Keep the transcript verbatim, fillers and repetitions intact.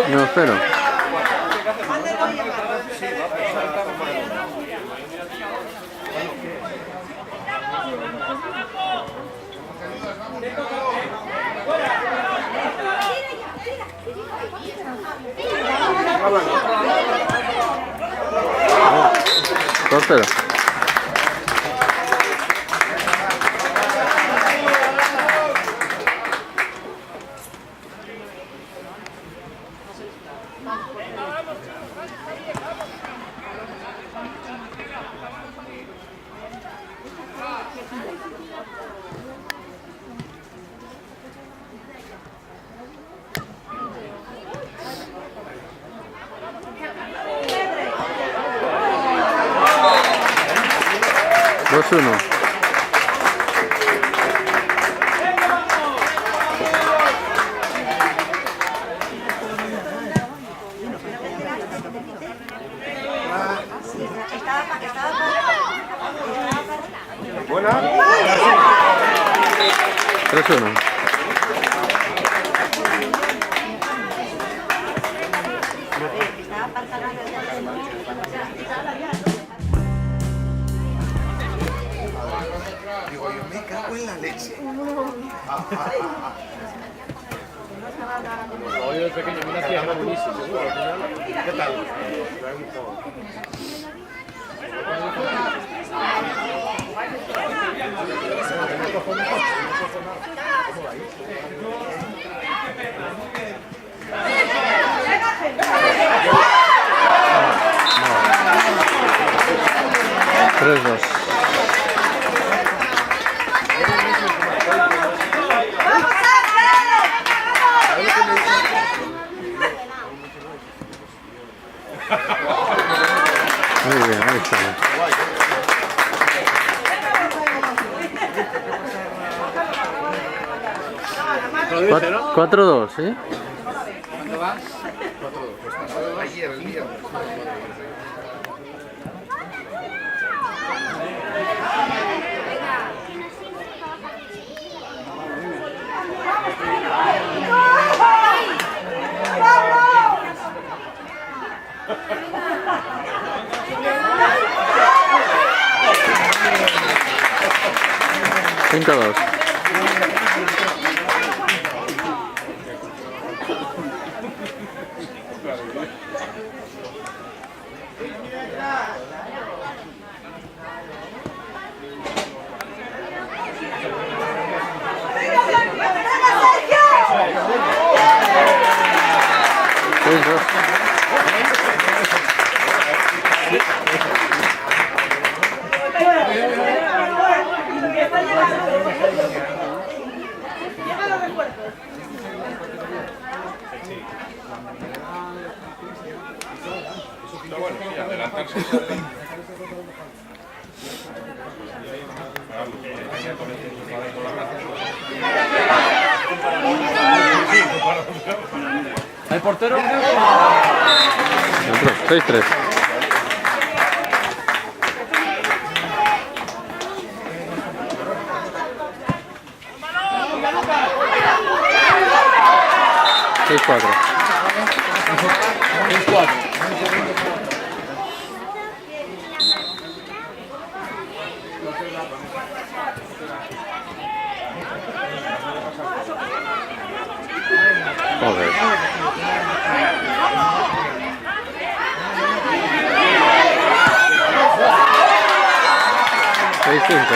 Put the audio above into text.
No, cero. Dos cero. Dos uno. Tres uno. Digo yo, me cago en la leche. Oye, de pequeño, mira que era buenísimo, seguro, al final. ¿Qué tal? Tres dos. Muy bien, ahí está. Cuat-, cuatro dos, ¿sí? ¿Cuánto va? Cuatro dos. Ayer, el viernes. Cinco dos. Está bueno, sí, adelantarse. ¿Hay portero? Seis tres. Seis cuatro. Seis cuatro. Joder. Seis cinco.